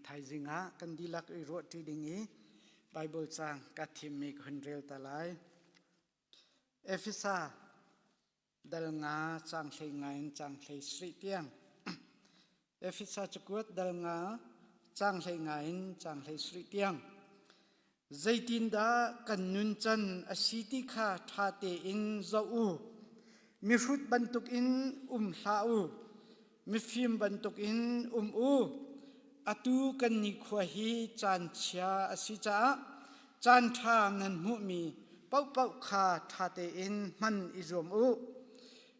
Thaizing ah kan dihlak i ruahṭi ding i Baibal caang ka thimmi ka hun rel ta lai. Efesa dal nga caang 15 in caang 17 tiang. Efesa cakuat dal nga caang 15 in caang 17 tiang. Zeitindah kan nuncan a si ti kha ṭha tein zoh u. Mihrut bantukin um hlah u. Mifim bantukin um u. Atu kan nikhua hi caan chia a si caah caan ṭha nan hmuhmi paohpaoh kha ṭha tein hman i zuam u.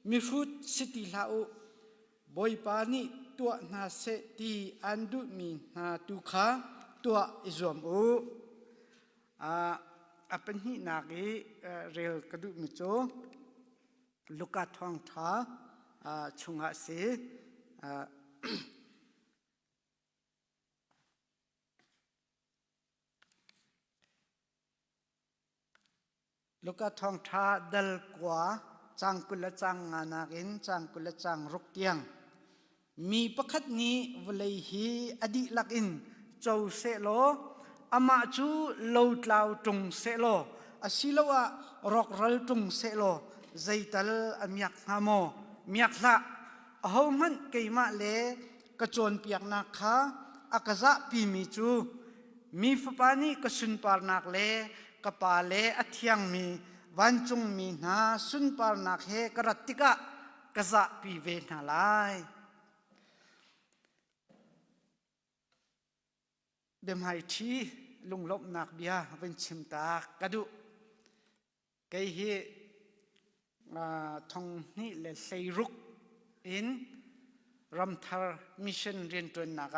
Mihrut si ti hlah u. Bawipa nih tuah hna seh ti aan duhmi hna tu kha tuah i zuam u. A pahnihnak i rel ka duhmi cu Luka thawngṭha chungah a si. Luka thawngṭha dal kua caang 20 le caang nganak in caang 20 le caang ruk tiang mi pakhat nih vawlei hi a dihlak in co sehlaw amah cu lotlau ṭung sehlaw asiloah rawkral ṭung sehlaw zeital a miak hnga maw? Miak hlah. Ahohmanh keimah le ka cawnpiaknak kha a ka zahpimi cu mi Fapa nih ka sunparnak le ka Pa le a thiangmi vancungmi hna sunparnak he ka rat tikah ka zahpi ve hna lai. Biahmaiṭhi lunglawmhnak bia van chim ta ka duh. Kei hi 2016 in ramthar mission rianṭuannak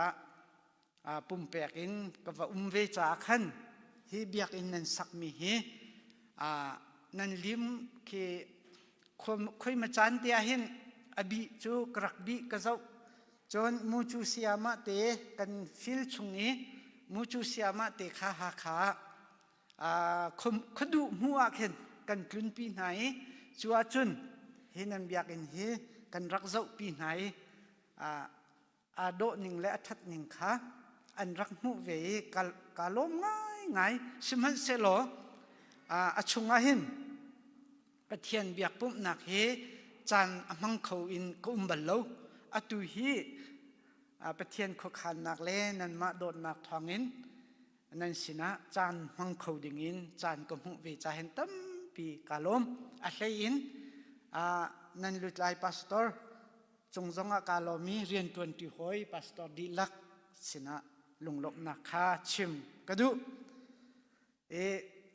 ah pumpek in ka va um ve caah khan hi biakinn nan sakmi hi nan lim khi khuima caan te ah hin a bih cu ka rak bih ka zoh. Cun mucu sayamah te kan fil chung i mucu sayamah te kha Hakha ah khuaduh hmu ah khin kan tlunpi hna i cu ahcun hi nan biakinn hi kan rak zohpi hna i aa dawh ning le a ṭhat ning kha an rak hmuh ve i ka lawm ngaingai. Sihmanhsehlaw a chungah hin Pathian biak pumhnak hi caan a hmang kho in ka um bal lo. Atu hi Pathian khuakhannak le nanmah dawtnak thawngin nan sinah caan hmang kho dingin caan ka hmuh ve ca hin tampi ka lawm. A hlei in nan lutlai pastor cung zongah ka lawm i rianṭuanṭi hawi pastor dihlak sinah lunglawmhnak kha chim ka duh. E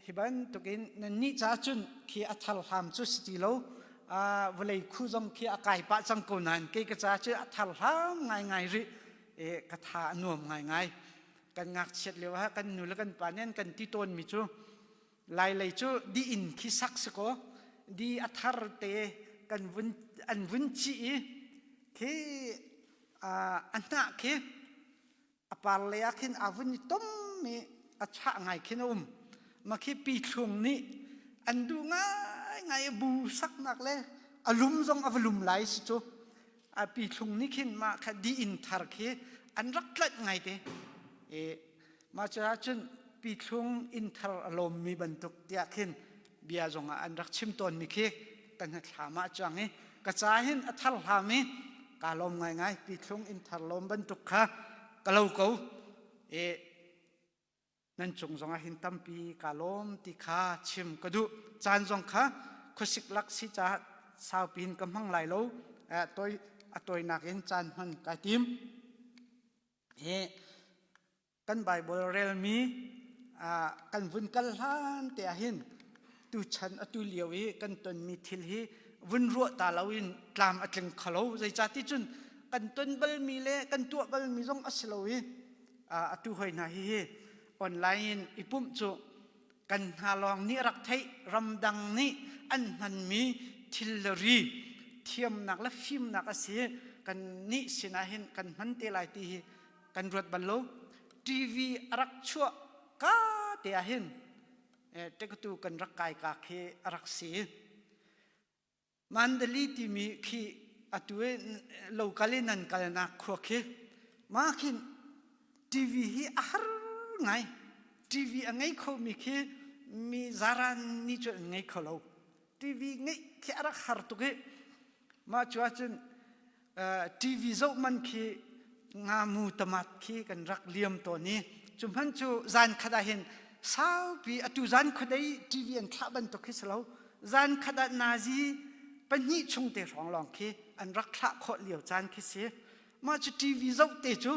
hi bantukin nannih ca cun khi a thar hlam cu si ti lo, vawlei khu zong khi a kai pah cang ko nain kei ka ca cu a thar hlam ngaingai rih e ka tha a nuam ngaingai. Kan ngakchiat lio ah kan nu le kan pa nih an kan ti tawnmi cu lai lei cu di inn khi sak si kaw di a thar te kan vun an vun cih i khi a hnah khi a par lei ah khin aa vun i tom i a chah ngai khin a um. Ma khi pithlung nih an duh ngaingai i bu saknak le a lum zong a va lum lai si cu. A pithlung nih khin mah kha di inn thar khi an rak tlanh ngai te. E mah cu ahcun pithlung inn thar a lawmmi bantuk tiah khin bia zong ah an rak chim tawnmi khi kan hnathlam ah cuang i ka ca hin a thar hlam i kaa lawm ngaingai. Pithlung inn thar lawm bantuk kha ka lo ko e. Nan cung zongah hin tampi kaa lawm ti kha chim ka duh. Caan zong kha khuasik lak si caah saupi in ka hmang lai lo. Toi a tawinak in caan hman kai tim. Hi kan Bible relmi kan vun kal hlan te ah hin tuchan atu lio i kan tonmi thil hi vun ruah ta loin tlam a tling kholo. Zeicahti cun kan ton balmi le kan tuah balmi zong a si lo i atu hoi hna hihi online in i pumh cu kan hna lawng nih rak theih, ramdang nih an hmanmi thil le ri thiamnak le fimnak a si. Kan nih sinah hin kan hman te lai ti hi kan ruat bal lo. TV a rak chuah ka te ah hin tekatu kan rak kai ka khi a rak si. Mandali timi khi atu i local in nan kalnak khua khi ma khin. TV hi a har ngai. TV a ngei khomi khi mi zaran nih cun an ngei kho lo. TV ngeih khi a rak har tuk i mah cu ahcun TV zoh man khi ngamu tamat khi kan rak liam tawn i cu hmanh cu zan khat ah hin saupi atu zan khuadei TV an thlah bantuk khi si lo zan khat ah nazi pahnih chung te hrawng lawng khi an rak thlah khawh lio caan khi si mah cu TV zoh te cu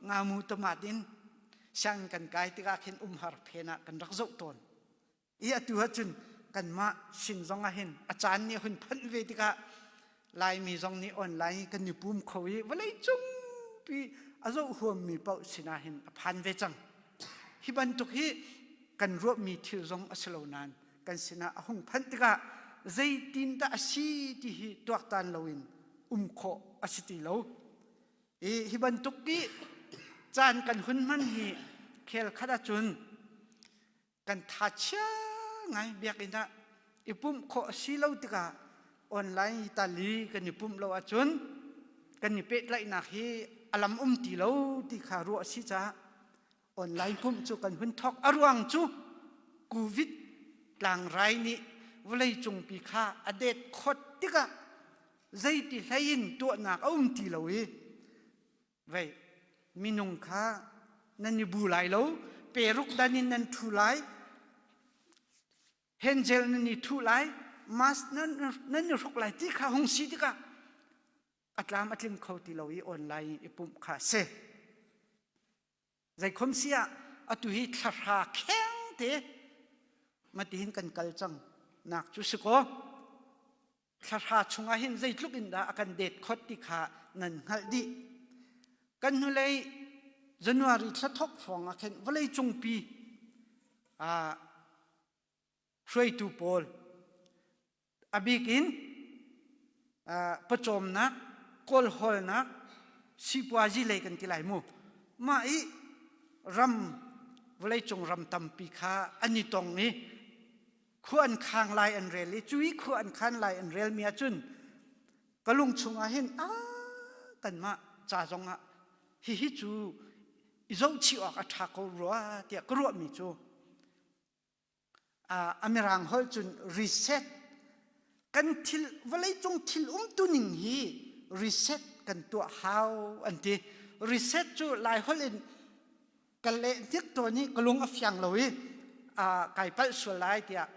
ngamu tamat in sianginn kan kai tikah khin umhar phen ah kan rak zoh tawn I atu ahcun kanmah sin zong ah hin a caan nih a hun phanh ve tikah Laimi zong nih online kan i pum kho i vawlei cungpi a zoh huammi paoh sinah hin a phan ve cang. Hi bantuk hi kan ruahmi thil zong a si lo nain kan sinah a hung phanh tikah zeitin dah a si ti hi tuaktan loin um khawh a si ti lo. I hi bantuk i caan kan hun hman hi khel khat ahcun kan tha chia ngai biakinn ah i pumh khawh a si lo tikah online tali kan i pumh lo ahcun kan i pehtlaihnak hi a lam um ti lo ti kha ruah a si caah online pumh cu kan hun thawk a ruang cu covid tlangrai nih vawlei cungpi kha a det khot tikah zeiti hlei in tuahnak a um ti lo i Vei, minung kha nan i bu lai lo, peruk dan in nan ṭhu lai, hengel nan i thuh lai, mask nan, nan i hruk lai ti kha hung si tikah a tlam a tling kho ti lo i online i pumh kha a si. Zeikhom si ah atu hi thlahra kheng te matihin kan kal cang nak cu si kaw thlahra chungah hin zeitluk in dah a kan det khot ti kha nan hngalh dih. Kan hnulei January thla thok hrawng ah khin vawlei cungpi hruaitu pawl a bik in pawcawmnak, kawlhawlnak, sipuazi lei kan ti lai mu. Mah i ram vawleicung ram tampi kha an i tong i khua an khang lai an rel i cu i khua an khan lai an rel mi ahcun ka lung chungah hin a kanmah ca zongah hihi cu i zohchih awk a ṭha ko rua tiah ka ruahmi cu a mirang holh cun reset kan thil vawleicung thil umtu ning hi reset kan tuah hau an ti reset cu lai holh in ka leh hnik tawn i ka lung a fiang lo i kai palh sual lai tiah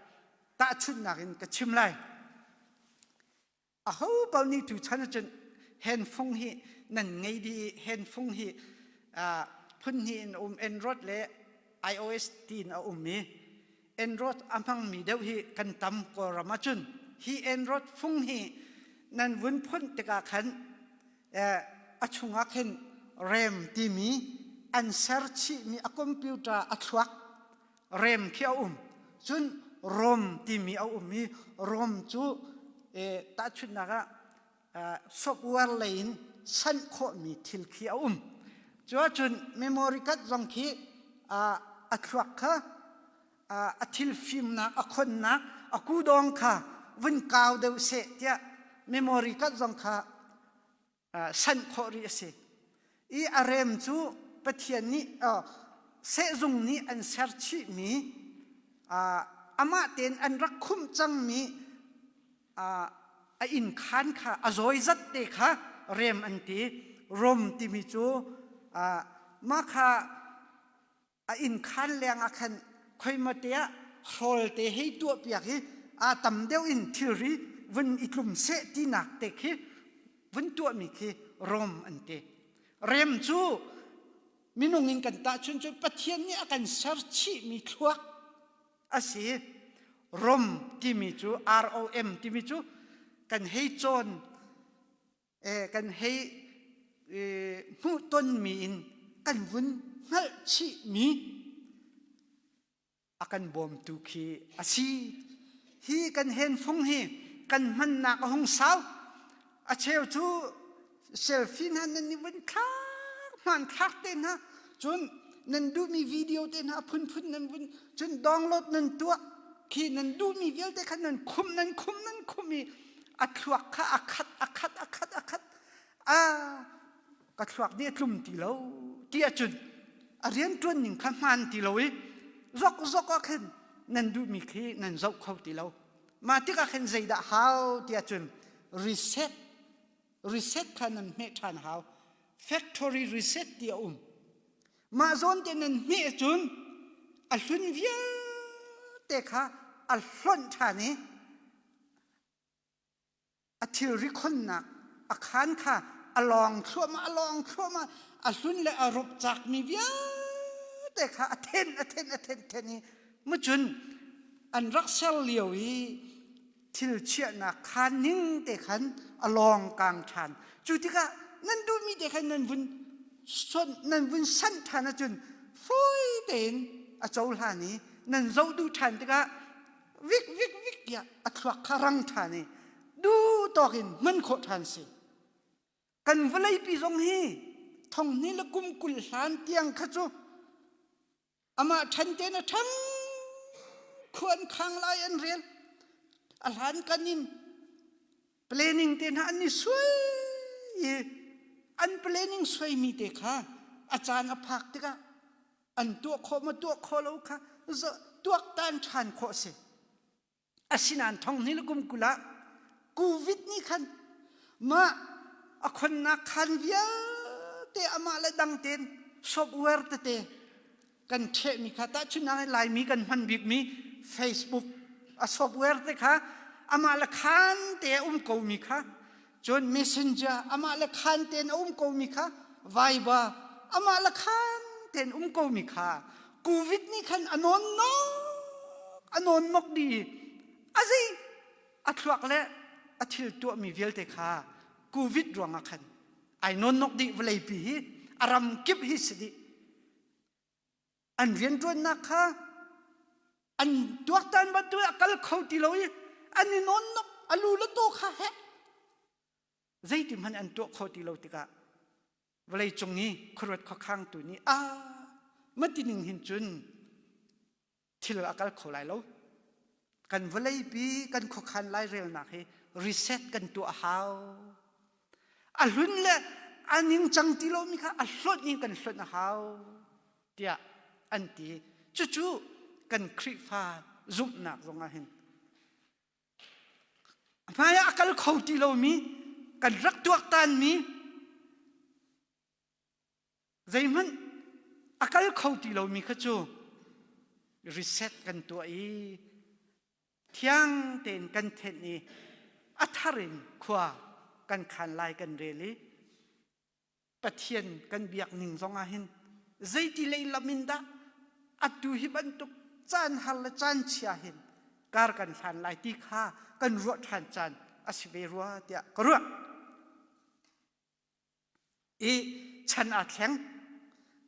tahchunhnak in ka chim lai Aho paoh nih tuchan ahcun handphone hi nan ngei dih i handphone hi phun hnih in a um Android le iOS tiin a um i Android a hmangmi deuh hi kan tam Kawlram ahcun hi Android phung hi nan vun phunh tikah khan a chungah khin RAM timi an ser chihmi a computer a thluak rem khi a um cun rom timi a um i rom cu tahchunhnak ah software lei in sanh khawhmi thil khi a um cu ahcun memory card zong khi a thluak kha a thil fimnak a khonnak a kudawng kha vun kau deuh seh tiah memory card zong kha sanh khawh rih a si. I a rem cu Pathian nih sehzung nih an ser chihmi amah tein an rak khumh cangmi a inn khaan kha a zawi zat te kha rem an ti. Rom timi cu mah kha a inn khaan leng ah khan khoimate ah hrawl te hei tuah piak i a tam deuh in thilri vun i tlum seh tinak te khi vun tuahmi khi Rom an ti. Rem cu minung in kan tahchun cu Pathian nih a kan ser chihmi thluak a si. Rom timi cu R-O-M timi cu kan hei cawn kan hei hmuhtonmi in kan vun hngalh chihmi a kan bawmtu khi a si. Hi kan henfung hi kan hmannak a hung sau. A cheu cu selfie hna nan i vun thlak hmanthlak te hna cun nan duhmi video te hna a phunphun nan vun cun download nan tuah khi nan duhmi vialte kha nan khum nan khum nan khum i a thluak kha a khat a khat a khat a khat a ka thluak nih a tlum ti lo ti ahcun. A rianṭuan ning kha hmaan ti lo i zokzok ah khin nan duhmi khi nan zoh kho ti lo. Mah tikah khin zeidah hau tiah cun reset reset kha nan hmeh ṭhan hau. Factory reset ti a um. Mah zawn te nan hmeh cun a hlun vialte kha a hlonh ṭhan i a thilri khonnak a khaan kha a lawng thluahmah a lawng thluahmah a hlun le a rup cakmi vialte kha a then a then a then then i mucun an rak ser lio i thil chiahnak khaan ning te khan a lawng kang ṭhan. Cu tikah nan duhmi te khan nan vun nan vun sanh ṭhan ahcun fawi tein a cohlan i nan zoh duh ṭhan tikah vik vik vik tiah a thluak kha rang ṭhan i duh tawk in hman khawh ṭhan si. Kan vawleipi zong hi thonghni le kum 20 hlan tiang kha cu amah ṭhan tein a ṭhang khua an khang lai an rel a hlan kan in planning te hna an i suai i an planning suaimi te kha a caan a phak tikah an tuah khawh ma tuah khawh lo kha tuaktan ṭhan khawh si. Asinain thong hnih le kum 20 ah Covid nih khan mah a khonnak khan vialte amah le dang tein software tete kan ṭhehmi kha tahchunhnak Laimi kan hman bikmi Facebook a software te kha amah le khan te a um komi kha cun Messenger amah le khan tein a um komi kha Viber amah le khan tein um komi kha Covid nih khan a nawn nok a nawn nok dih i a zei a thluak le a thil tuahmi vialte kha Covid ruangah khan ai nawn nok dih vawleipi hi a ram kip hi si dih. An rianṭuannak kha an tuaktan bantuk a kal kho ti lo i an i nawn nok a lu le taw kha heh zeiti hmanh an tuah kho ti lo tikah vawleicung i khuaruat khuakhangtu nih a matining hin cun thil a kal kho lai lo. Kan vawleipi kan khuakhan lairelnak hi reset kan tuah a hau. A hlun le a ningcang ti lomi kha a hlonh in kan hlonh a hau tiah an ti. Cucu kan Khrihfa zumhnak zongah hin hmai ah a kal kho ti lomi kan rak tuaktanmi Zeihmanh a kal kho ti lomi kha cu reset kan tuah i thiang tein kan thenh i a thar in khua kan khan lai kan rel i Pathian kan biak ning zong ah hin zeiti lei lam in dah atu hi bantuk caan har le caan chia hin kar kan hlan lai ti kha kan ruah ṭhan caan a si ve rua tiah ka ruah. I chan aa thleng,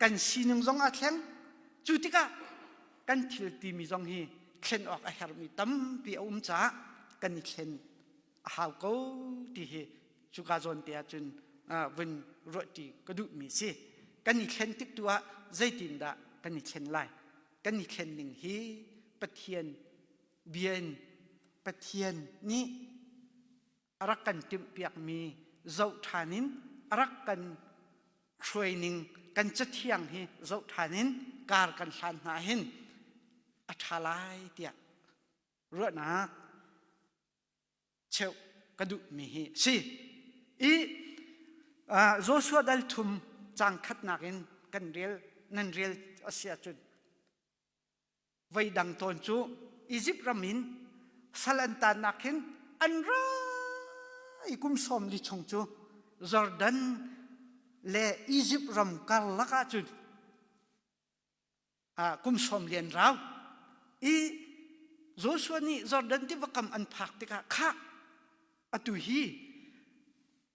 kan sining zong aa thleng. Cu tikah kan thil timi zong hi thlen awk a herhmi tampi a um caah kan i thlen a hau ko ti hi cuka zawn te ahcun vun ruahṭi ka duhmi si. Kan i thlen tik tu ah zeitindah kan i thlen lai? Kan i thlen ning hi Pathian bia in Pathian nih a rak kan timhpiakmi zoh ṭhan in a rak kan hruaining kan cathiang hi zoh ṭhan in kar kan hlan hna hin a ṭha lai tiah ruahnak cheuh ka duhmi hi a si. I Joshua dal thum caang khatnak in kan rel nan rel a si ahcun Voi dang tawn cu Izipt ram in sal an tannak hin an ra i kum 40 chung cu Jordan le Izipt ram karlak ah cun kum 40 an rau. I Joshua nih Jordan tiva kam an phak tikah khah atu hi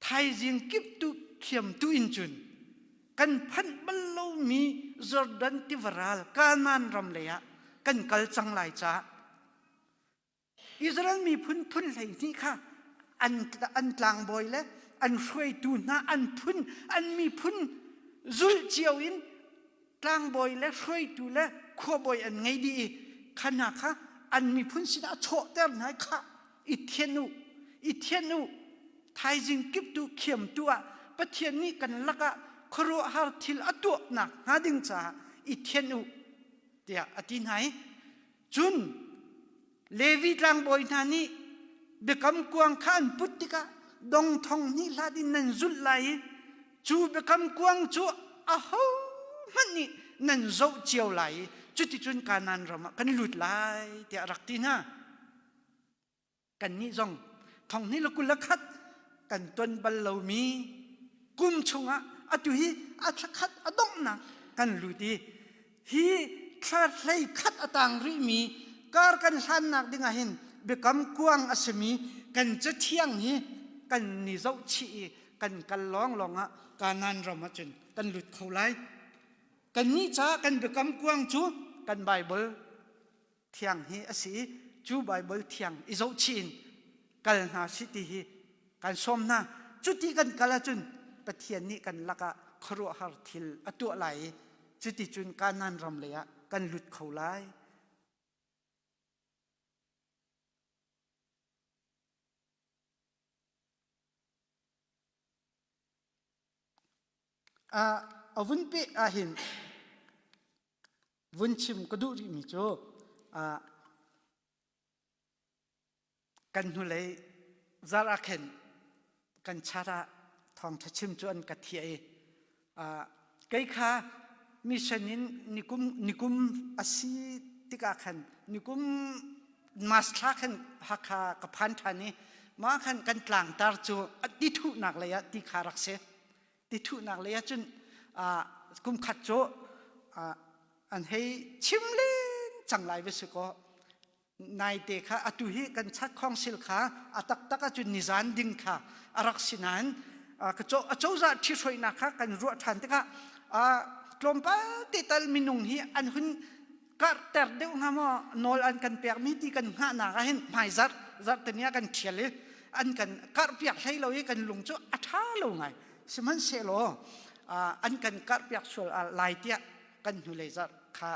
thaizing kip tu thiam tu in cun kan phanh bal lomi Jordan tiva ral Kanaan ram lei ah kan kal cang lai caah Israel miphun phun 12 kha an, an tlangbawi le an hruaitu hna an phun an miphun zulh cio in tlangbawi le hruaitu le khuabawi an ngei dih i kha hna kha an miphun sinah a chawhter hna i khah i thianh u i thianh u thaizing kiptu khiamtu ah Pathian nih kan lakah khuaruahhar thil a tuahnak hnga ding caah. i thianh u tiah a ti hna i cun Levi tlangbawi hna nih biakam kuang kha an put tikah dong thong hnih hlat in nan zulh lai i cu biakam kuang cu ahohmanh nih nan zoh cio lai i cuticun Kanaan ram ah kan lut lai tiah a rak ti hna. Kannih zong thong hnih le 21 kan ton bal lomi kum chungah atu hi a thla khat a donghnak kan lut i hi thla hlei khat a tang rihmi kar kan hlannak ding ah hin biakam kuang a simi kan cathiang hi kan ni zoh chih i kan kal lawnglawng ah Kanaan ram ah cun kan lut kho lai. Kannih caah kan biakam kuang cu kan Bible thiang hi a si i cu Baibal thiang i zohchih in kal hna si ti hi kan sawm hna. Cuti kan kal ahcun Pathian nih kan lakah khuaruahhar thil a tuah lai i cuticun Kanaan ram lei ah kan lut kho lai. A vun peh ahhin Vun chim ka duh rihmi cu kan hnulei zarh ah khin kan chat ah thawngṭha chim cu an ka thiah i kei kha mission in nikum nikum a si tikah khan nikum mas thla khan Hakha ka phan ṭhan i mah khan kan tlangtar cu ti thuhnak lei ah ti kha rak si. Ti thuhnak lei ah cun kum khat cu an hei chim len cang lai va si kaw naite kha atu hi kan chat khawngsil kha a taktak ahcun nizan ding kha a rak si nain a cozah ṭhihruainak kha kan ruah ṭhan tikah tlawmpal te tal minung hi an hun karhter deuh hnga maw nawl an kan pekmi ti kan hngahnak ah hin hmaizarh zarhteni ah kan ṭhial i an kan karhpiak hlei lo i kan lung cu a ṭha lo ngai sihmanhsehlaw an kan karhpiak sual lai tiah kan hnulei zarh kha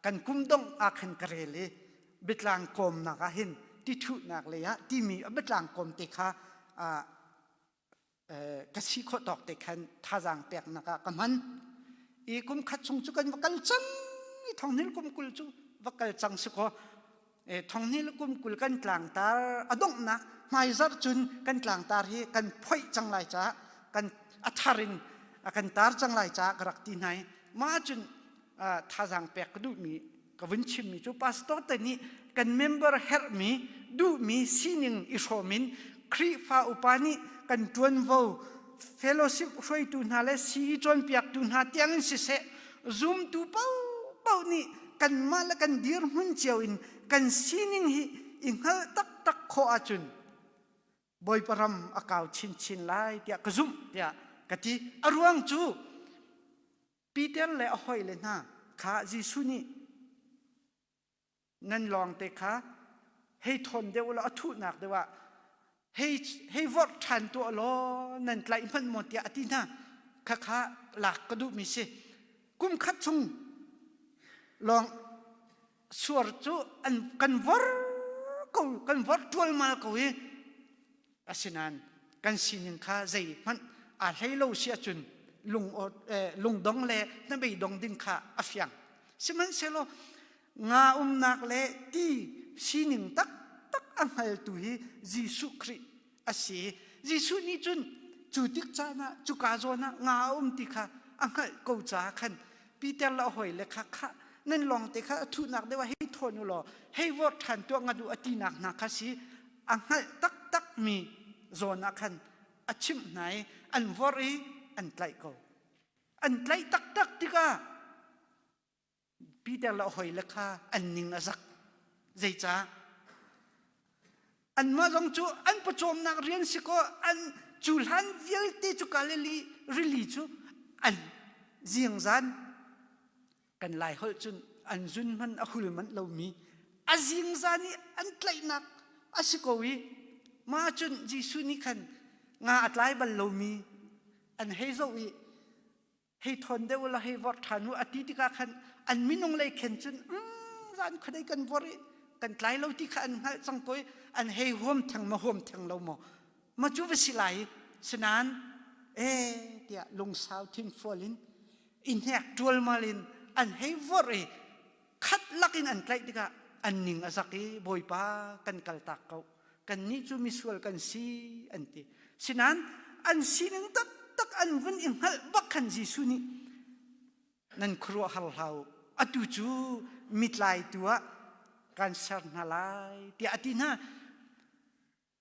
kan kum dongh ah khan ka rel i biatlang kawmnak ah hin ti thuhnak lei ah timi a biatlang kawm te kha ka si khawh tawk te khan thazaang peknak ah ka hman i kum khat chung cu kan va kal cang i thonghnih kum 20 cu va kal cang si kaw thonghnih kum 20 kan tlangtar a donghnak hmaizarh cun kan tlangtar hi kan phoih cang lai caah kan a thar in a kan tar cang lai caah ka rak ti hna i mah cun thazaang pek ka duhmi ka vun chimmi cu pastor te nih kan member herhmi duhmi sining i hrawm in Khrihfa upa nih kan ṭuanvo fellowship hruaitu hna le sii cawnpiaktu hna tiangin siseh zumtu paohpaoh nih kanmah le kan dirhmun cio in kan sining hi i hngalh taktak khawh ahcun Bawipa ram a kau chinchin lai tiah ka zumh tiah ka ti. A ruang cu Peter le a hawile hna kha Jesuh nih nan lawngte kha hei thawn deuh law a thuhnak deuh ah hei hei vorh ṭhan tuah law nan tlaih hmanh maw tiah a ti hna. Khakha lak ka duhmi si. Kum khat chung lawng suar cu an kan vor ko kan vor ṭualmal ko i Asinain kan sining kha zeihmanh aa hlei lo si ahcun lungdong le hnabei dong ding kha a fiang. Sihmanhsehlaw nga umnak le ti sining taktak a hngaltu hi Jesuh Khrih a si. Jesuh nih cun cu tik caan ah cuka zawn ah nga a um ti kha a hngalh ko caah khan Peter le a hawile kha khah nan lawng te kha a thuhnak deuh ah hei thawn u law hei vorh ṭhan tuah ngat u a tinak hna kha si a hngalh taktakmi zawn ah khan a chimh hna i an vorh i an tlaih ko. An tlaih taktak tikah Peter le a hawile kha an ning a zak. Zeicah? Anmah zong cu an pawcawmnak rian si kaw an cu hlan vialte cu Galilee rili cu an zingzan kan lai holh cun an zun hman a hul manh lomi a zingzan i an tlaihnak a si ko i mah cun Jesuh nih khan nga a tlai bal lomi an hei zoh i hei thawn deuh la hei vorh ṭhan u a ti tikah khan an minung lei khen cun zan khuadei kan vorh i kan tlai lo ti kha an hngalh cang ko i an hei huam theng ma huam theng lo maw ma cu va si lai sinain e tiah lungsau thinfual in i hnek ṭualmal in. an hei vorh i khat lakin an tlaih tikah an ning a zak i Bawipa kan kaltak ko kannih cu misual kan si an ti. Sinain an sining taktak an vun i hngalh bak khan Jesuh nih nan khuaruahhar hlah u atu cu mitlaitu ah kan ser hna lai tiah a ti hna.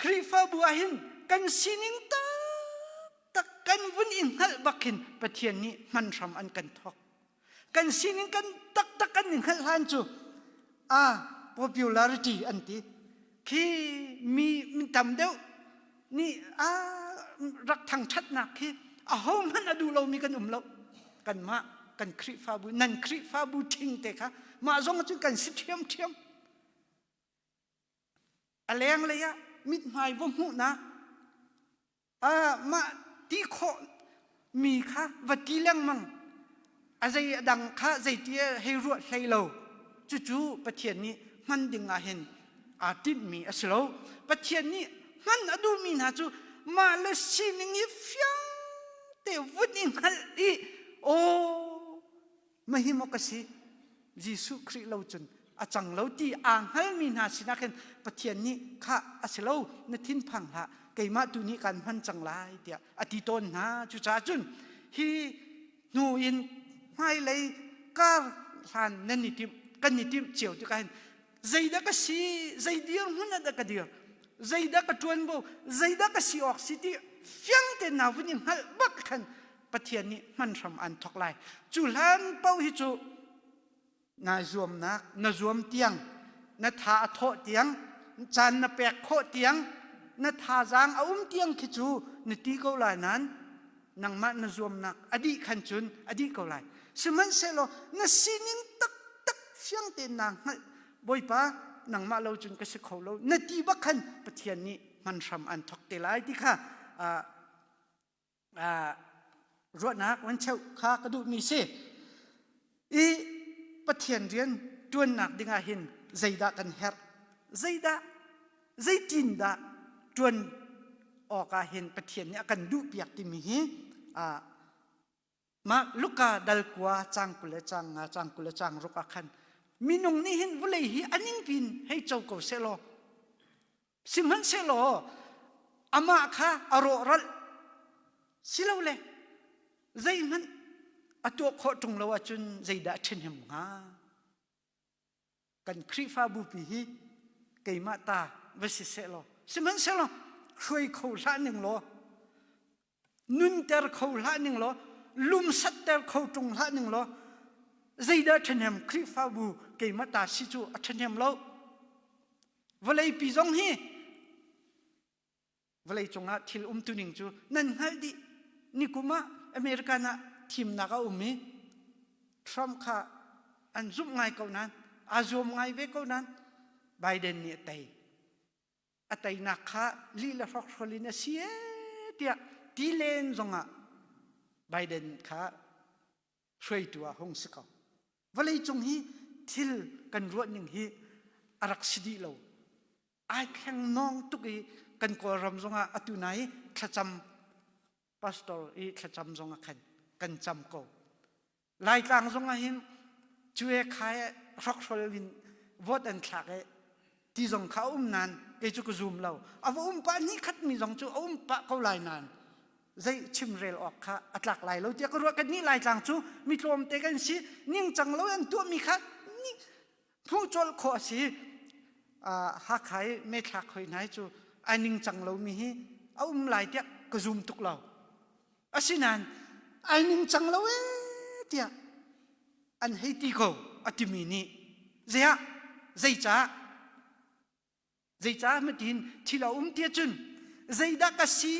Khrihfabu ah hin kan sining taktak kan vun i hngalh bak hin Pathian nih hman hram an kan thawk. Kan sining kan taktak kan i hngalh hlan cu a popularity an ti. Khi mi tam deuh nih a rak thangṭhatnak khi ahohmanh a duh lomi kan um lo. Kanmah kan Khrihfabu nan Khrihfabu ṭhing te kha mah zong cun kan si ṭhiamṭhiam. A lenglei ah mithmai va hmuhnak mah ti khawh mi kha va ti lengmang a zei a dang kha zeiti hei ruah hlei lo cucu Pathian nih hman ding ah hin aa tinhmi a si lo Pathian nih hman a duhmi hna cu mah le sining i fiang te vun i hngalh i aw Mahi maw ka si? Jesuh Khrih lo cun a cang lo ti aa hngalmi hna sinah khin Pathian nih khah a si lo na thinphang hlah keimah tu nih kaan hman cang lai tiah a ti tawn hna. Cucaah cun hi hnu in hmailei kar hlan nan i timh kan i timh cio tikah hin zeidah ka si zei dirhmun ah dah ka dir zeidah ka ṭuanvo zeidah ka si awk si ti fiang tein naa vun i hngalh bak khan Pathian nih hman hram an thawk lai. Cu hlan paoh hi cu na zuamnak na zuam tiang na tha a thawh tiang caan na pek khawh tiang na thazaang a um tiang khi cu na ti ko lai nain nangmah na zuamnak a dih khan cun a dih ko lai. Sihmanhsehlaw na sining taktak fiang tein naa hngalh Bawipa nangmah lo cun ka si kho lo na ti bak khan Pathian nih hman hram an thawk te lai ti kha ruahnak van cheuh kha ka duhmi si. I Pathian rian ṭuannak dingah hin zeidah kan herh? Zeidah zeitin dah ṭuan awkah hin Pathian nih a kan duhpiak timi hi mah Luka dal kua cang 20 le cang nga cang 20 le cang ruk ah khan minung nih hin vawlei hi a ningpin hei co ko sehlaw Sihmanhsehlaw amah kha a rawhralh silole zeihmanh a tuah khawh ṭung lo ahcun zeidah a ṭhahnem hnga? Kan Khrihfabu pi hi keimah ta va si sehlaw sihmanhsehlaw hruai kho hlah ning law nunter kho hlah ning law lumsatter kho ṭung hlah ning law zeidah ṭhahnem Khrihfabu keimah ta si cu a ṭhahnem lo. Vawleipi zong hi vawlei cungah thil umtuning cu nan hngalh dih. Nikum ah American ah thimnak a um i Trump kha an zumh ngai ko nain aa zuam ngai ve ko nain Biden nih a tei. A teinak kha lih le hrokhrol in a si ee tiah ti len zongah Biden kha hruaitu ah hung si ko. Vawleicung hi thil kan ruah ning hi a rak si dih lo. Ai thleng nawng tuk i kan Kawlram zongah atu nai thlacam pastor i thlacam zong ah khan kan cam ko. Laitlang zong ah hin cue khai hrokhrol in vote an thlak i ti zong kha a um nain kei cu ka zum lo. A va um pah ni khat mi zong cu a um pah ko lai nain zei chimrel awk kha a tlak lai lo tiah ka ruah kan nih Laitlang cu mi tlawmte kan si ningcang lo an tuahmi kha hmuh colh khawh a si Hakha i methlak hoi hna hi cu ai ningcang lomi hi a um lai tiah ka zum tuk lo asinain ai ningcang lo ee tiah an hei ti ko a timi nih zeiah zeicah Zeicah matin thil a um ti cun zeidah ka si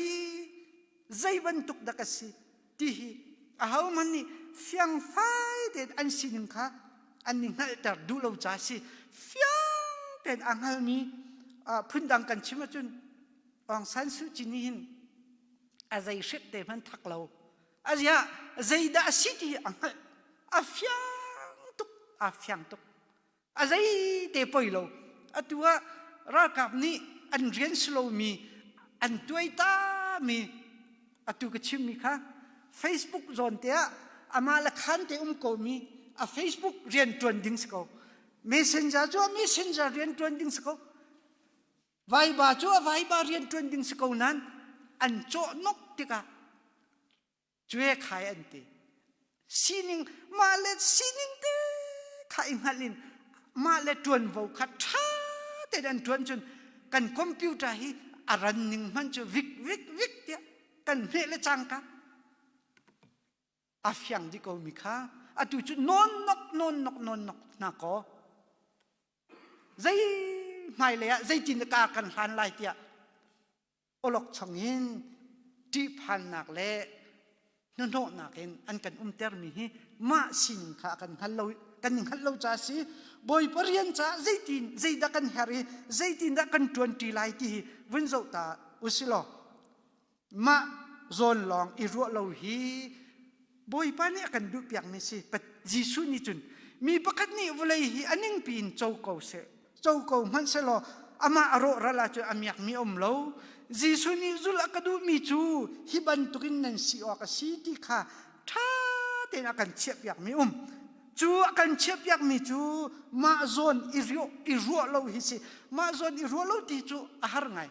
zei bantuk dah ka si ti hi ahohmanh nih fiangfai tein an sining kha an i hngalhter duh lo ca si fiang tein a hngalmi phundang kan chim ahcun Aung San Suu Kyi nih hin a zei hret te hmanh thak lo aziah zeidah a si ti a hngalh a fiang tuk a fiang tuk A zeite poi lo. Atu ah ralkap nih an rian si lomi an tuaitami atu ka chimmi kha Facebook zawn te ah amah le khan te um komi A Facebook rian ṭuan ding si ko. Messenger cu a messenger rian ṭuan ding si ko. Viber cu a Viber rian ṭuan ding si ko nain an cawh nok tikah Cue khai an ti. Sining mah le sining te kha i hngalh in mah le ṭuanvo kha ṭha tein an ṭuan cun kan computer hi a ran ning hmanh cu vik vik vik tiah kan hmeh le cangka a fiang dih ko mi kha atu cu nawn nok nawn nok nawn nok hna kaw zei hmailei ah zeitin ka kan hlan lai tiah awlokchong in ṭihphannak le hnahnawhnak in an kan umtermi hi mah sining kha kan hngal lo kan i hngalh lo ca si. Bawipa rian caah zeitin zeidah kan herh i zeitindah kan ṭuanṭi lai ti hi vun zoh ta usilaw mah zawn lawng i ruah lo hi Bawipa nih a kan duhpiakmi si. Jesuh nih cun mi pakhat nih vawlei hi a ningpi in co ko seh co ko hmanh sehlaw amah a rawhral ahcun a miakmi a um lo. Jesuh nih zulh a ka duhmi cu hi bantukin nan si awk a si ti kha ṭha tein a kan chiahpiakmi um. Cu a kan chiahpiakmi cu mah zawn i ruah lo hi si. Mah zawn i ruah lo ti cu a har ngai.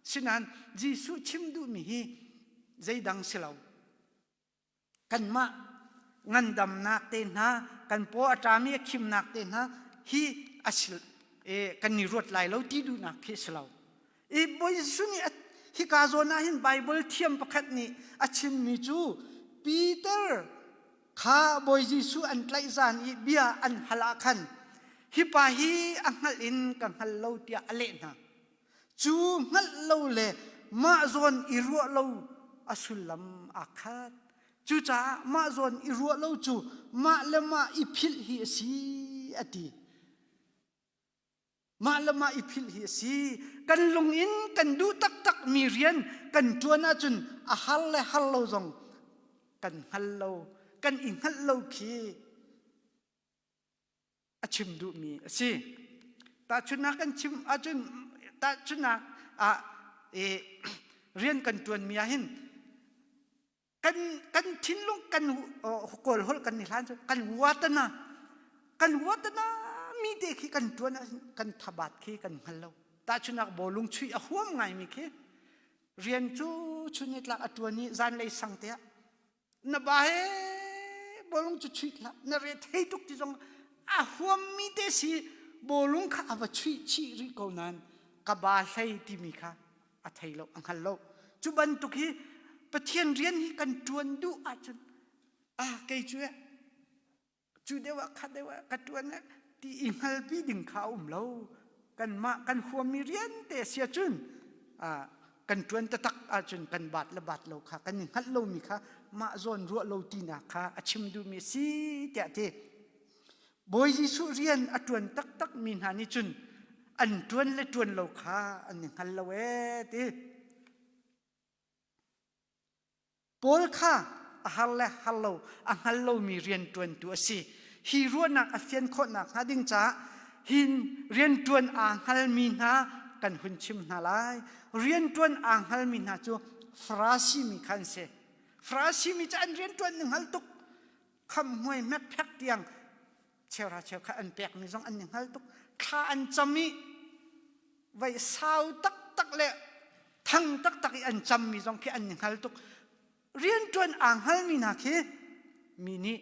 Sinain Jesuh chim duhmi hi zeidang si lo. Kanmah ngandamnak te hna, kan paw a ṭami a khimnak te hna hi a si kan i ruat lai lo ti duhnak khi a si lo. I Bawi Jesuh nih hika zawn ah hin Baibal thiam pakhat nih a chimmi cu Peter kha Bawi Jesuh an tlaih zan i bia an hal ah khan hi pa hi a hngalh in ka hngal lo tiah a leh hna. Cu hngalh lo le mah zawn i ruah lo a sullam aa khat. Cucaah mah zawn i ruah lo cu mah le mah i philh hi a si a ti. Mah le mah i philh hi a si. Kan lung in kan duh taktak mi rian kan ṭuan ahcun a har le har lo zong kan hngal lo. Kan i hngalh lo khi a chim duhmi a si. Tahchunhnak kan chim ahcun tahchunhnak ah rian kan ṭuanmi ah hin kan kan thinlung kan kawl holh kan i hlan cu kan watana kan watana mi te khi kan ṭuan ahcun kan thabat khi kan hngal lo. Tahchunhnak bawlung chuih a huam ngaimi khi rian cu chun nitlak a ṭuan i zanlei sang te ah Na ba he bawlung cu chuih hlah na re thei tuk ti zong a huammi te si bawlung kha a va chuih chih rih ko nain ka ba hlei timi kha a thei lo a hngal lo. Cu bantuk hi Pathian rian hi kan ṭuan duh ahcun ah kei cu cu deuh ah kha deuh ah ka ṭuan ah ti i hngalpi ding kha a um lo. Kanmah kan huammi rian te a si ahcun kan ṭuan taktak ahcun kan baat le baat lo kha kan i hngalh lomi kha mah zawn ruah lo tinak kha a chim duhmi a si tiah a ti. Bawi Jesuh rian a ṭuan taktak mi hna nih cun an ṭuan le ṭuan lo kha an i hngal lo ee ti. Paul kha a har le har lo a hngal lomi rianṭuantu a si. Hi ruahnak a fian khawh nakhnga ding caah hin rianṭuan aa hngalmi hna kan hun chim hna lai. Rianṭuan aa hngalmi hna cu Farasi mi kha an si. Farasi mi cu an rianṭuan ning hngal tuk. Khamhmuai hmekphek tiang cheuhra cheukhat an pekmi zong an i hngal tuk. Thla an cam i vai sau taktak le thang taktak i an cammi zong khi an i hngal tuk. Rianṭuan aa hngalmi hna khi mi nih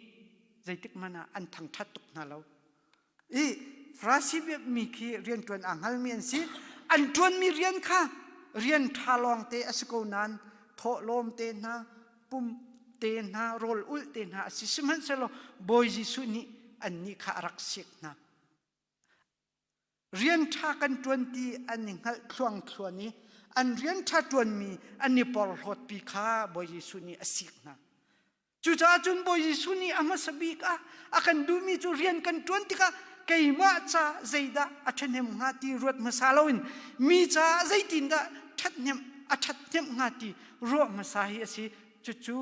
zeitik hmanh ah an thangṭhat tuk hna lo. I Farasi mi khi rianṭuan aa hngalmi an si. An ṭuanmi rian kha rian ṭha lawngte a si ko nain thawhlawm te hna, pum te hna, rawl ulh te hna a si. Sihmanhsehlaw Bawi Jesuh nih annih kha a rak sik hna. Rian ṭha kan ṭuan ti an i hngalh thluangthluan i an rian ṭha ṭuanmi an i porhlawtpi kha Bawi Jesuh nih a sik hna. Cucaah cun Bawi Jesuh nih a hmasa bik ah a kan duhmi cu rian kan ṭuan tikah keimah ca zeidah a ṭhahnem hnga ti ruat hmasa loin mi caah zeitindah ṭhathnem a ṭhathnem hnga ti ruah hmasa hi a si. Cucu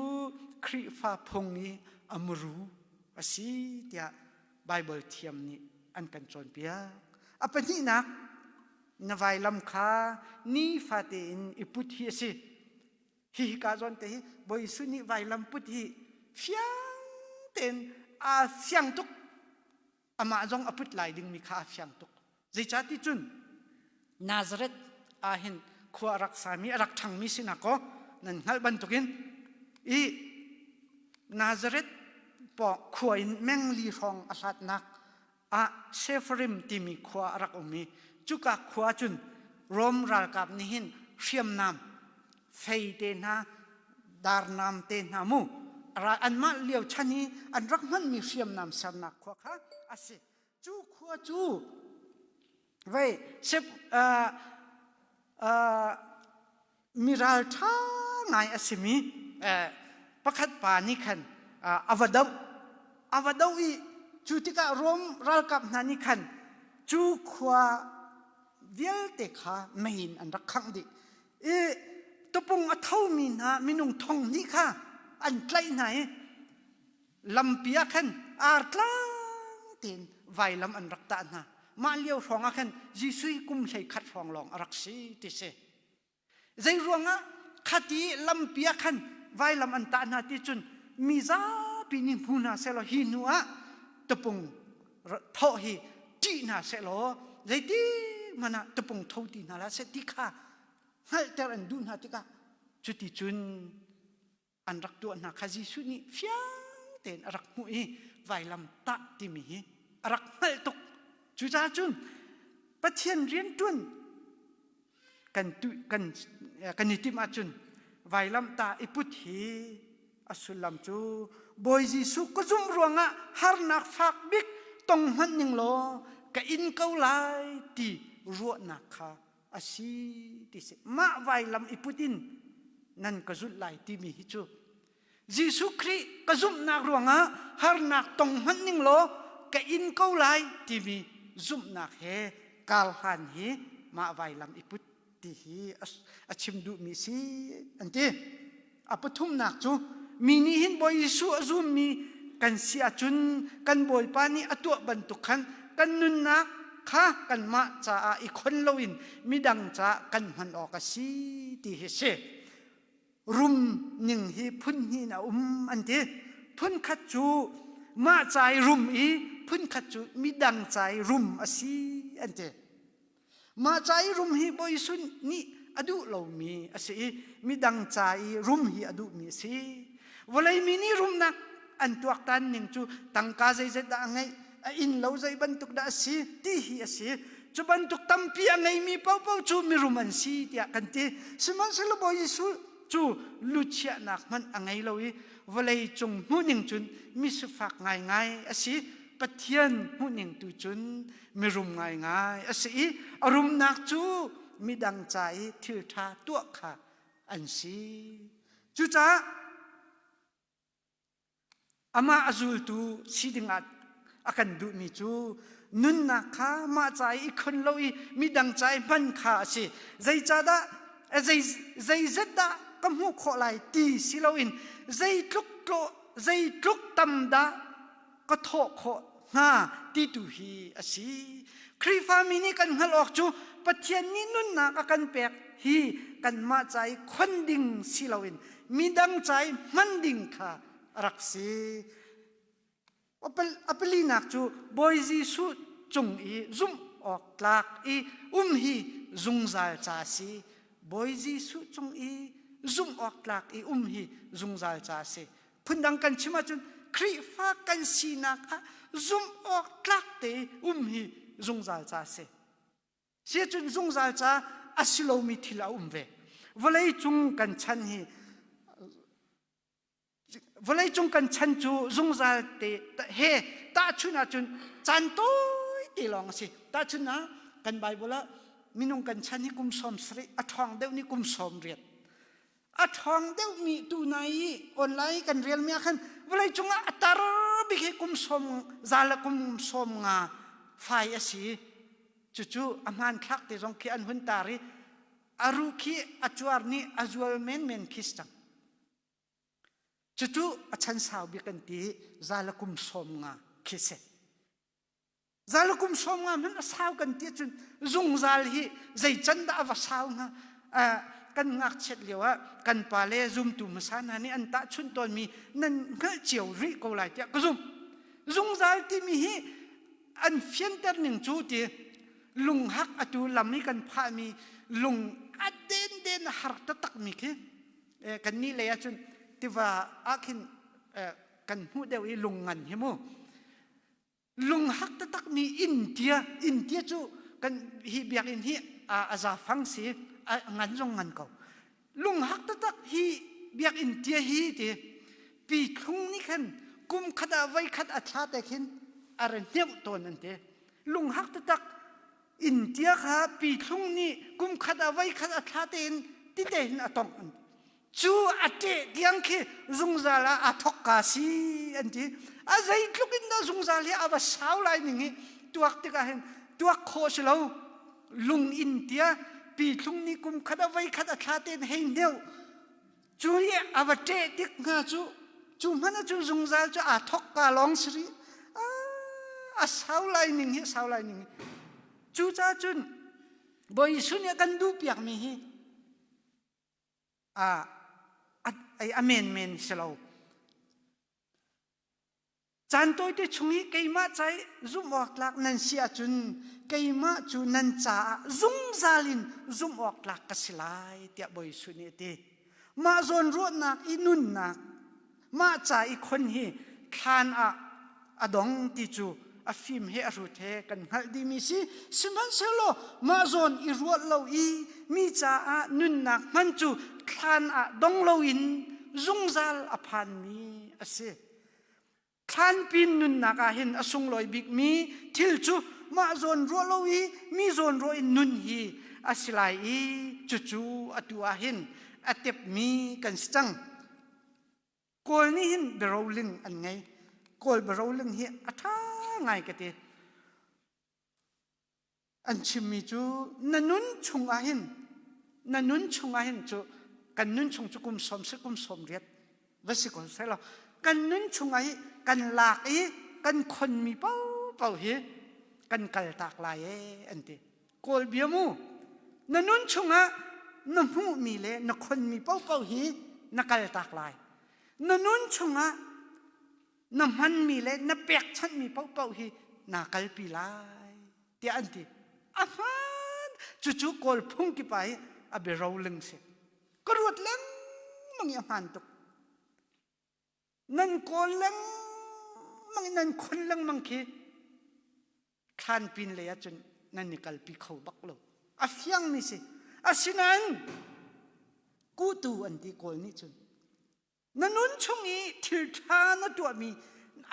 Khrihfa phung i a muru a si tiah Baibal thiam nih an kan cawnpiak. A pahnihnak, na vailam kha nifate in i put hi a si. Hi hika zawn te hi Bawi Jesuh nih vailam put hi fiang tein Aa fiang tuk. Amah zong a put lai dingmi kha aa fiang tuk. Zeicahti cun Nazareth ah hin khua a rak sami a rak ṭhangmi sinak kaw nan hngalh bantukin i Nazareth khua in mengli hrawng a hlatnak ah Sepharim timi khua a rak um i cuka khua cun Rom ralkap nih hin hriamnam fei te hna darnam te hna mu anmah lio chan i an rak hmanmi hriamnam sernak khua kha a si. Cu khua cu vei sep uh, uh, mi ralṭha ngai a simi pakhat pa nih khan a va doh. A va doh i cu tikah Rom ralkap hna nih khan cu khua vialte kha mei in an rak khangh dih. I tupung a thomi hna minung thong hnih kha an tlaih hna i lampi ah khan artlang tein vailam an rak tah hna. Mah lio hrawng ah khan Jesuh kum 11 hrawng lawng a rak si ti si. Zei ruangah khati lampi ah khan vailam an tah hna ti cun mi zapi nih hmu hna sehlaw hi hnu ah tupung thawh hi ṭih hna sehlaw zeiti hmanh ah tupung tho ti hna hlah seh ti kha hngalhter an duh hna tikah cuti cun an rak tuah hna kha Jesuh nih fiang tein a rak hmuh i vailam tah timi hi a rak hngalh tuk. Cucaah cun Pathian rianṭuan kan kan kan i timh ahcun vailam tah i put hi a sullam cu Bawi Jesuh ka zumh ruangah harnak fak bik tong hmanh ning law ka in ko lai ti ruahnak kha a si ti si. Mah vailam i put in nan ka zulh lai timi hi cu Jesuh Khrih ka zumhnak ruangah harnak tong hmanh ning law ka in ko lai timi zumhnak he kar hlan hi mah vailam i put ti hi a chim duhmi si an ti. A pathumnak cu mi nih hin Bawi Jesuh a zummi kan si ahcun kan Bawipa nih a tuah bantuk khan kan nunnak kha kanmah caah i khon loin midang caah kan hman awk a si ti hi si. Rum ning hi phun hnih in a um an ti. Phun khat cu mah ca i rum i phun khat cu midang ca i rum a si an ti. Mah ca i rum hi Bawi Jesuh nih a duh lomi a si i midang ca i rum hi a duhmi a si. Vawlei mi nih rumnak an tuaktan ning cu tangka zeizat dah a ngeih, a inn lo zei bantuk dah a si ti hi a si. Cu bantuk tampi a ngeimi paohpaoh cu mirum an si tiah kan ti. Sihmanhsehlaw Bawi Jesuh cu luchiahnak hmanh a ngei lo i vawlei cung hmuhning cun misifak ngaingai a si. Pathian hmuhning tu cun mirum ngaingai a si i a rumnak cu midang ca i thil ṭha tuah kha an si. Cucaah amah a zultu si dingah a kan duhmi cu nunnak kha mah ca i i khon lo i midang ca i hman kha a si. Zeicahdah zei zeizat dah ka hmuh khawh lai ti si loin zeitluk zeitluk tam dah ka thawh khawh hnga ti tu hi a si. Khrihfami nih kan hngalh awk cu Pathian nih nunnak a kan pek hi kanmah ca i khon ding si loin midang ca i hman ding kha a rak si. A palinak cu Bawi Jesuh cung i zumh awk tlak i um hi zungzal ca a si. Bawi Jesuh cung i zumh awk tlak i um hi zungzal ca a si. Phundang kan chim ahcun Khrihfa kan sinak ah zumh awk tlak te um hi zungzal ca a si. Siacun zungzal ca a si lomi thil a um ve. Vawlei cung kan chan hi vawlei cung kan chan cu zungzal te he tahchun ahcun caan tawi te lawng a si. Tahchun ah kan Bible ah minung kan chan hi kum 70 a ṭhawng deuh nih kum 80 a ṭhawng deuhmi tu nai i online kan relmi ah khan vawlei cungah a tar bik hi kum sawm za le kum sawm nga fai a si cucu a hmanthlak te zong khi an hun tar i a ru khi a cuar nih a zual menmen khi si cang cucu a chan sau bik an ti za le kum sawm nga khi si Zal kum 50 hmanh a sau kan ti ahcun zungzal hi zei can dah a va sau hnga? Kan ngakchiat lio ah kan pale zumtu hmasa hna nih an tahchunh tawnmi nan hngalh cio rih ko lai tiah ka zumh. Zungzal timi hi an fianter ning cu ti lunghak atu lam i kan phahmi lung a den den har taktak mi khi kan nih lei ahcun tiva ah khin kan hmuh deuh i lung ngan hi mu. Lunghak taktak mi inn tia inn tia cu kan hi biakinn hi a zafang si a ngan zong ngan ko. Lunghak taktak hi biakinn tia hi ti pi thlung nih khan kum khat ah voi khat a thla te khin a ra hneuh tawn an ti. Lunghak taktak inn tia kha pi thlung nih kum khat ah voi khat a thla tein tite hin a tongh an ti. Cu a ṭeh tiang khi zungzal ah aa thawkka si an ti. A zeitluk in dah zungzal hi a va sau lai ning hi tuak tikah hin tuak khawh si lo. Lung in tia pithlung nih kum khat a voi khat a thla tein hei hneuh. Cu hi a va ṭeh tik hnga cu cu hmanh ah cun zungzal cu aa thawkka lawng si rih. A sau lai ning hi a sau lai ning hi. Cucaah cun Bawi Jesuh nih a kan duhpiakmi hi a a menmen si lo. Caan tawite chung i keimah ca i zumh awk tlak nan si ahcun keimah cu nan caah zungzal in zumh awk tlak ka si lai tiah Bawi Jesuh nih a ti. Mah zawnruahnak i nunnak Mah ca i khon hi thlan ah a dong ti cu a fim he a hrut he kan hngalh dihmi si. Sihmanhsehlaw mah zawn i ruah lo i mi caah nunnak hman cu thlan ah dong loin zungzal a phanmi a si. Thlan pin nunnak ah hin a sunglawi bikmi thil cu mah zawn ruah lo i mi zawn ruah in nun hi a si lai i cucu atu ah hin a tepmi kan si cang. Kawl nih hin biaroling an ngei. Kawl biaroling hi a ṭha ngai ka ti. An chimmi cu na nun chung ah hin na nun chung ah hin cu kan nun chung cu kum sawm si kum sawm riat va si ko seh law kan nun chung ah hi kan lak i kan khonmi paohpaoh hi kan kaltak lai ee an ti. Kawl bia mu na nun chungah na hmuhmi le na khonmi paohpaoh hi na kaltak lai. Na nun chungah na hmanmi le na pekchanhmi paohpaoh hi naa kalpi lai tiah an ti. A hmaan cucu Kawl phung kipa hi a biaroling si. Ka ruat lengmang i a hmaan tuk. Nan kawl lengmang i nan khon lengmang khi thlan pin lei ahcun nan i kalpi kho bak lo. A fiangmi si. Asinain kutu an ti Kawl nih cun na nun chung i thil ṭha na tuahmi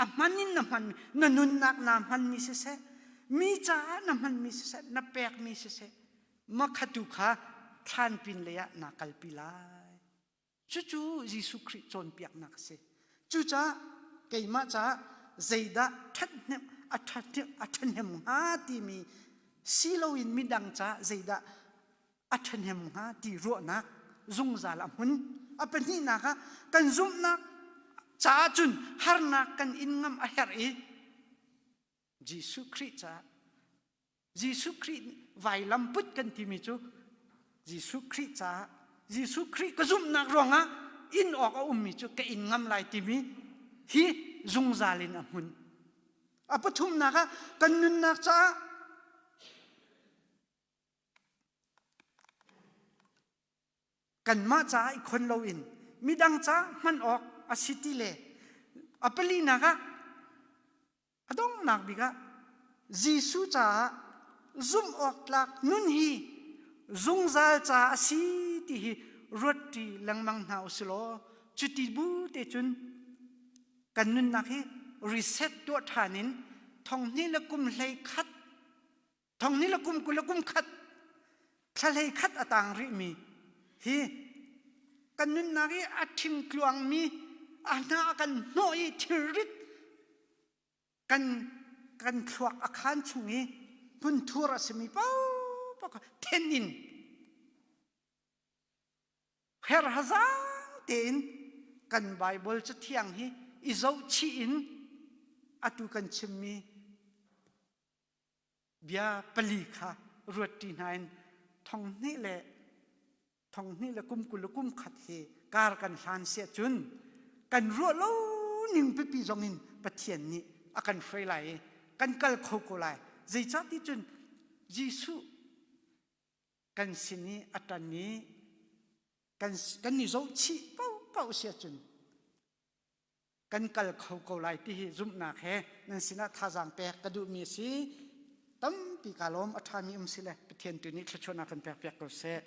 a hman in na hmanmi na nunnak naa hmanmi siseh mi caah na hmanmi siseh na pekmi siseh makhatu kha thlan pin lei ah naa kalpi lai. Cucu Jesuh Khrih cawnpiaknak a si. Cucaah keimah caah zeidah ṭhathnem a ṭhahnem hnga timi si loin midang caah zeidah a ṭhahnem hnga ti ruahnak zungzal a hmun. A pahnihnak ah kan zumhnak caah cun harnak kan in ngam a herh i Jesuh Khrih caah Jesuh Khrih vailam put kan timi cu Jesuh Khrih caah Jesuh Khrih ka zumhnak ruangah inn awk a ummi cu ka inn ngam lai timi hi zungzal in a hmun. A pathumnak ah kan nunnak caah kanmah caah i khon loin midang caah hman awk a si ti le a palinak ah A donghnak bik ah Jesuh caah zumh awk tlak nun hi zungzal ca a si ti hi ruatṭi lengmang hna u silaw cuti bu te cun kan nunnak hi reset tuah ṭhan in thonghnih le kum hlei khat thonghnih le kum 20 le kum khat thla hlei khat a tang rihmi hi kan nunnak i a ṭhing tluangmi a hna a kan hnawh i thilrit kan kan thluak a khan chung i hmunthur a simi paohpaoh kha then in herhazang tein kan Baibal cathiang hi i zohchih in atu kan chimmi bia pali kha ruatṭi hna in thonghnih le thonghnih le kum 20 le kum khat hi kar kan hlan siah cun kan ruah lo ning pipi zong in Pathian nih a kan hruai lai i kan kal kho ko lai. Zeicah ti cun Jesuh kan sin i a ṭan i kan kan i zohchih paohpaoh si ahcun kan kal kho ko lai ti hi zumhnak he nan sinah thazaang pek ka duhmi a si. Tampi kaa lawm. A ṭhami um si le Pathian tu nih thluachuahnak kan pek piak ko seh.